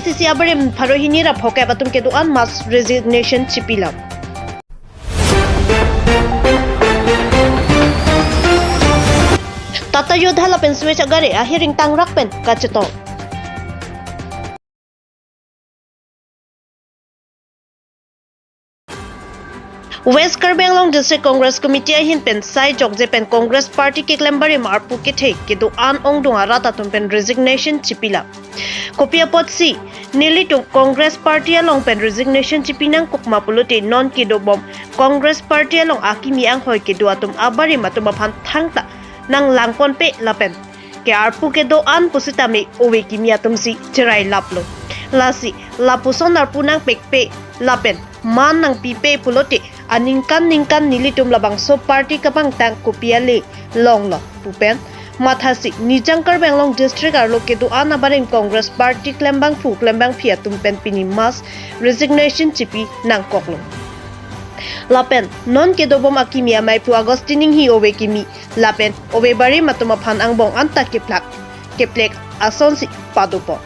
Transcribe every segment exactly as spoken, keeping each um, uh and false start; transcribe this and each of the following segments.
C C abarim pharo hini ra phokep atum kedo-an mass resignation chipilo. Tata Yodha lapen Switch agare ahiring tangrak pen kachetong. West Karbi Anglong District Congress Committee ahin pen sai jokje pen Congress Party keklem barim arpu kethe kedo-an ongdung arat atum pen resignation chipilo. Kopi apotsi nelitum Congress Party along pen resignation chipi nangkok ma pulote non kedobom Congress Party along akimi anghoi kedo atum abarim atum aphan thangta nanglangponpe lapen ke arpu kedo-an pusitame ove kimi atumsi cherai laplo. Lasi lapuson arpu nangpekpe lapen man nangpipe pulote aningkan ningkan nelitum labangso party kapangtang kopi ale longlo pu pen mathasi Nijang Karbi Anglong District arlo kedo-an abarim Congress Party klembangphu klembangphi atum pen pini mass resignation chipi nangkoklo. Lapen non kedobom akimi amei phu Augustine Inghi ove kimi lapen ove barim atum aphan angbong anta keplak keplek asonsi padopon.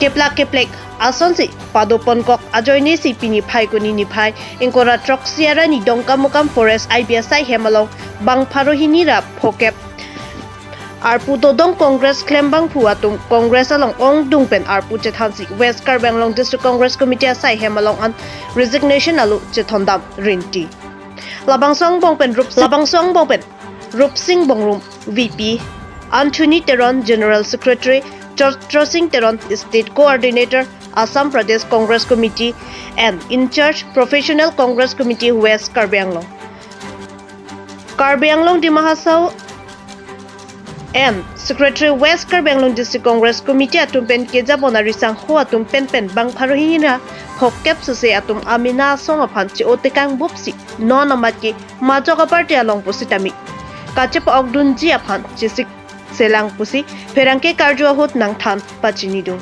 Keplak keplek asonsi padoponkok ajoinesi pini Phaikuni niphai ingkoi ra throksi arni Dongkamukam Forest I B S I hem along bang pharo hini ra phokep arpu dodong Congress klembangphu atum Congress along ongdung pen arpu chethansi West Karbi Anglong District Congress Committee asai hem along an resignation alu chethondam rinti. Labangso angbong pen Rup labangso angbong pen Rupsing Bongrung V P, Anthony Teron General Secretary, Chotro Singh Teron State Coordinator, Assam Pradesh Congress Committee and in charge Professional Congress Committee West Karbi Anglong. Karbi Anglong Dima Hasao and Secretary West Karbi Anglong District Congress Committee atum pen kejabon arisangho atum pen pen bang pharo hini ra phokep suse atum amena asong aphan che-o tekang bupsi non amat ke majok aparty along pusitame kachepa-okdunji aphan chesik selang pusi pherangke karju ahut nangthan pachinidun.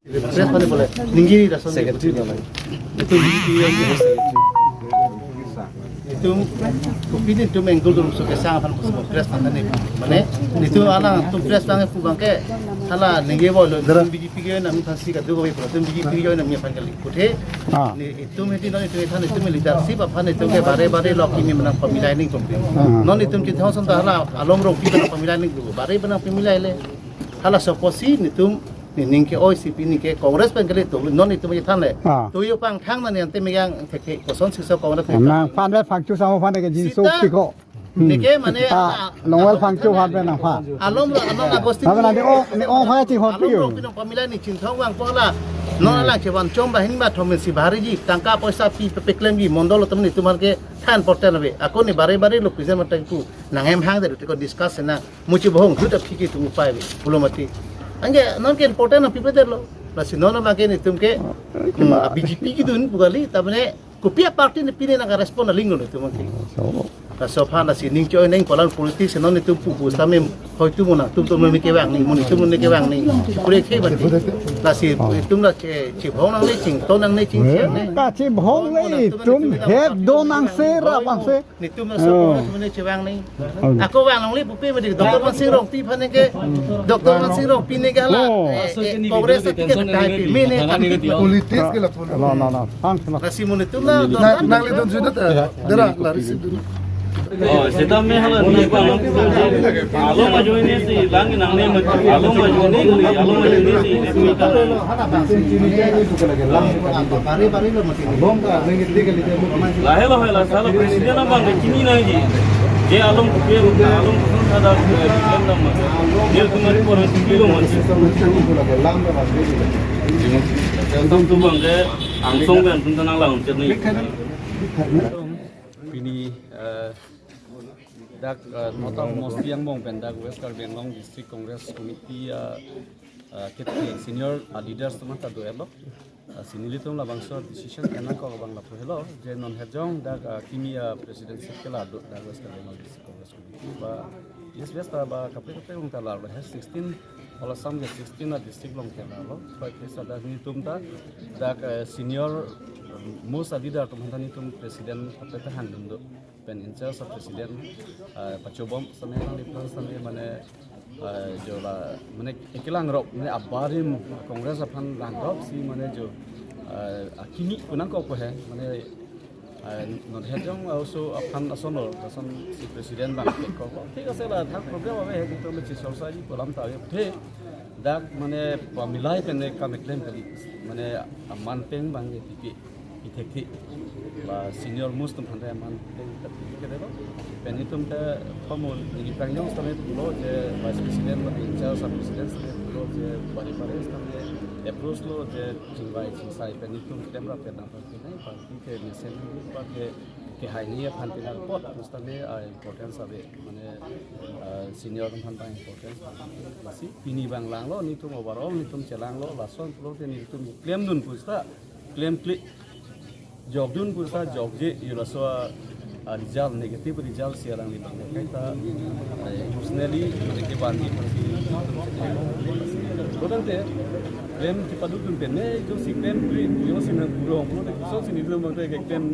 Press aphan le ningje rason secretary na lai. Itum B J P yang secretary. Itum kopi itum angle dum so kesang aphan pusi press aphan ne. Mane itum alang itum press aphan pu abangke hala ningje bolo dalam B J P ke nam thansi kadu ko itum B J P ke nam aphan kali. Kuthe Ah. Ne itum hedi non itum than itum leadership aphan itum ke bare bare lo kimi menang pemilai ning tum. Ah. Non itum chinthong son ta hala Alom Rongpi menang pemilai ning tu. Bare menang pemilai le. Hala soposi nitum nining ke oi C P I ning ke Congress pen kali tu non itum than le. Ah. Tu yo pangthang na ni ante megang thek thek koson sisa Congress ne. Nang pan le phangchu samo pan ke jinso Sita piko. Hmm. Neke mane Ah, ah, Longwel ah, phangchu ah, pan pen nangphan. Alom lo, alom Agustin. Apa nanti oh, ni oh hai ti hot Alom piu. Lo pinong pemilai ni chinthong vang ko la. Non Hmm. Alang chevan chom ba hin ba thomen si bhari ji tangka poisa pi pe peklem ji mondol temen itum ke than porten ave. Ako ni bare bare lo present matang tu nang hem hang de ko discuss na. Muchi bohong hut aphi ke tu upai be pulo mati. Ange non ke important na pipe der lo. Lasi non ma ke nitum ke Oh, hmm, cuma. B J P kidun bugali tamne kopi aparty ni pine nang respond aling lo nitum ke. So, Laso aphan lasi ning choi neng kolan politics non itum pupu sami hoi tu mona tum tum ni kevang ni moni tum ni kevang ni. Kure ke bati. Lasi itum la che che bhong nang ni ching to nang ni ching che ne. Kachibhong le itum het do nang se ra bang se. Nitum la Oh. So tum ni chevang ni. Oh. Ako vang nang le pupe ma di Doctor Mansing Rongpi aphan ke Doctor Mansing Rongpi ne ke hala. Oh. Eh, eh, Congress ticket tai pe mene. Politics ke la. No, no, no. Thanks, no. Lasi moni tum la. Na, nang le don sudah ta. Dara la receive dulu. Oh, seta me hala ni pa alo ma join ni si lang nang ne ma alo ma join ni alo ma join ni si ni ka. La helo hela sala president na bang kini na ji. Je alom ke alom sun sada film na ma. Dia tu mari por kilo ma. Song tu bang ke angsong ben tun tanang laun cerni. Pini, eh, dak, eh, North Mosti angbong pen dak West Karbi Anglong District Congress Committee, eh, eh, kit senior, eh, leaders atum ta do-etlo. Eh, si nelitum labangso decision kenangkok abang lapu helo, je non hejong dak, eh, kimi, eh, presidency ke la do dak West Karbi Anglong District Congress Committee ba, yes, best ba kaprek kaprek along ta larlo he sixteen, all Assam ke sixteen a district along ke larlo, five years ada nelitum ta dak, eh, senior Most a leader atum aphan ta netum president apeta hangdun do. Pen in charge of president, ah, pachobom sitame nangliphan sitame mane, ah, jo la mane ekelang rok mane abarim Congress aphan lang rok si mane jo, ah, akimi kunang ko ko he mane, ah, non hejong also aphan ason lo, ason si president bang ko ko. Thik ase la thang program ave he, netum le chisol saji program ta ave the. Dak mane pamilai pen ne kam eklem kali, mane aman peng bang ke tipi ithek thi ba senior most atum aphan ta aman peng kali ke delo. Pen netum ta pamul ni kangjong sitame pulo je vice president ba in charge sub president sitame pulo je bari bari sitame approach lo je chingvai chingsai pen netum klem rap pen nang pen nai party ke mesen ba ke ke hai ni aphan pen apot sitame, ah, importance ave mane, ah, senior atum aphan ta importance ave. Lasi pini bang lang lo netum overall netum chelang lo lason pulo ke netum klem dun pu sita klem klik jok dun pu sita jokje yo laso, ah, result negative result si alangli bang kaita, ah, emotionally mane ke bani pasi kodang te klem kepaduk dun pen ne jo si klem klik jo si nang purong pulo te so si netum bang te ke klem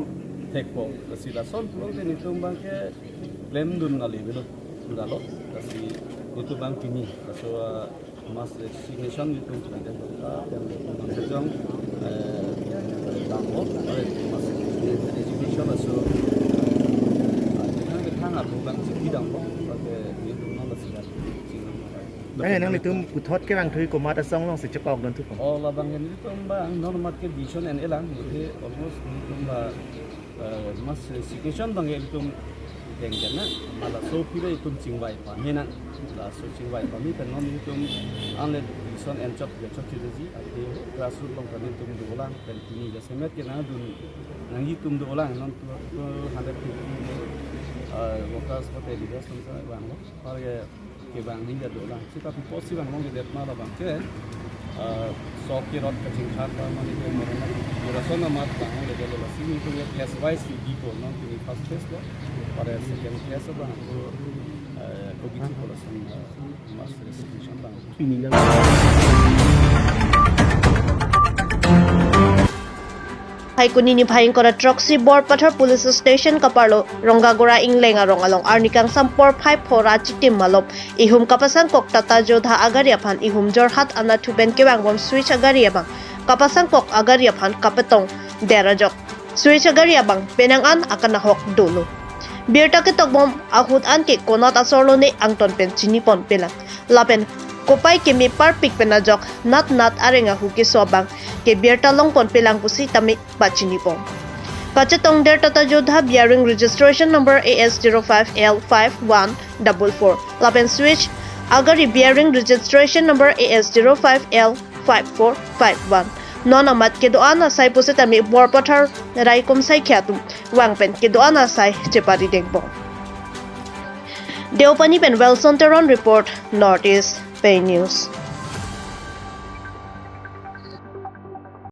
thek po. Lasi lason pulo te netum bang ke klem dun nali bilo. Dalo, lasi netum bang pini laso, ah, mass resignation netum pini dan kota dan netum bang kejong, eh, dangpo, eh, mass resignation laso, eh, kethang kethang apo bang chiki dangpo, pakai netum non lasi kan. Bang, nanglitum puthot ke bang thui komat asong long si chepok don thu kom. Oh, labang netum bang non mat ke decision en elang, jadi almost netum bang eh, mass resignation bang ilitum dengden na, ma laso pilo itum chingvai pame na, laso chingvai pame pen non itum anle decision enchot gechot chitiji, ati grassroot along kami itum dolang, pen pini jasemet ke nangdun, nangji itum dolang, non two, two hundred fifty, eh, workers, hotel leaders, atum sa bang lo, par ke kevang ni ja dolang. Sita pi posi bang long ke det ma labang ke, eh, sok ke rot kachingkhat ta mane ke mane na. Jurason amat bang long ke det lo lasi netum ke case wise si bipo non pini first case lo. Pada second case bang tu, eh, covid si polasan, eh, mass resignation bang. Pini yang Phaikuni niphai ingkoi ra throksi Borpathar Police Station kaparlo Rongagora Ingleng arong along arni kangsam porphai pho ra achitim malom ihum kapasangkok Tata Jodha agari aphan ihum Jorhat anatthu pen kevangbom Swiss agari abang kapasangkok agari aphan kapetong der ajok Swiss agari abang penang an akanahok dolo. Birta ketokbom ahut an ke konat asor lone angton pen chinipon pelang. Lapen kopai keme parpik pen ajok nat nat areng ahu keso abang ke birta longpon pelang pusi tame pachinipon. Kachetong der Tata Jodha bearing registration number A S zero five L five one double four. Lapen Swiss agari bearing registration number A S zero five L five four five one. Non amat kedo-an asai pusitame Borpathar raikom saikhya atum vang pen kedo-an asai chepari dengpo. Deopani pen Wilson Teron report, North East Pei News.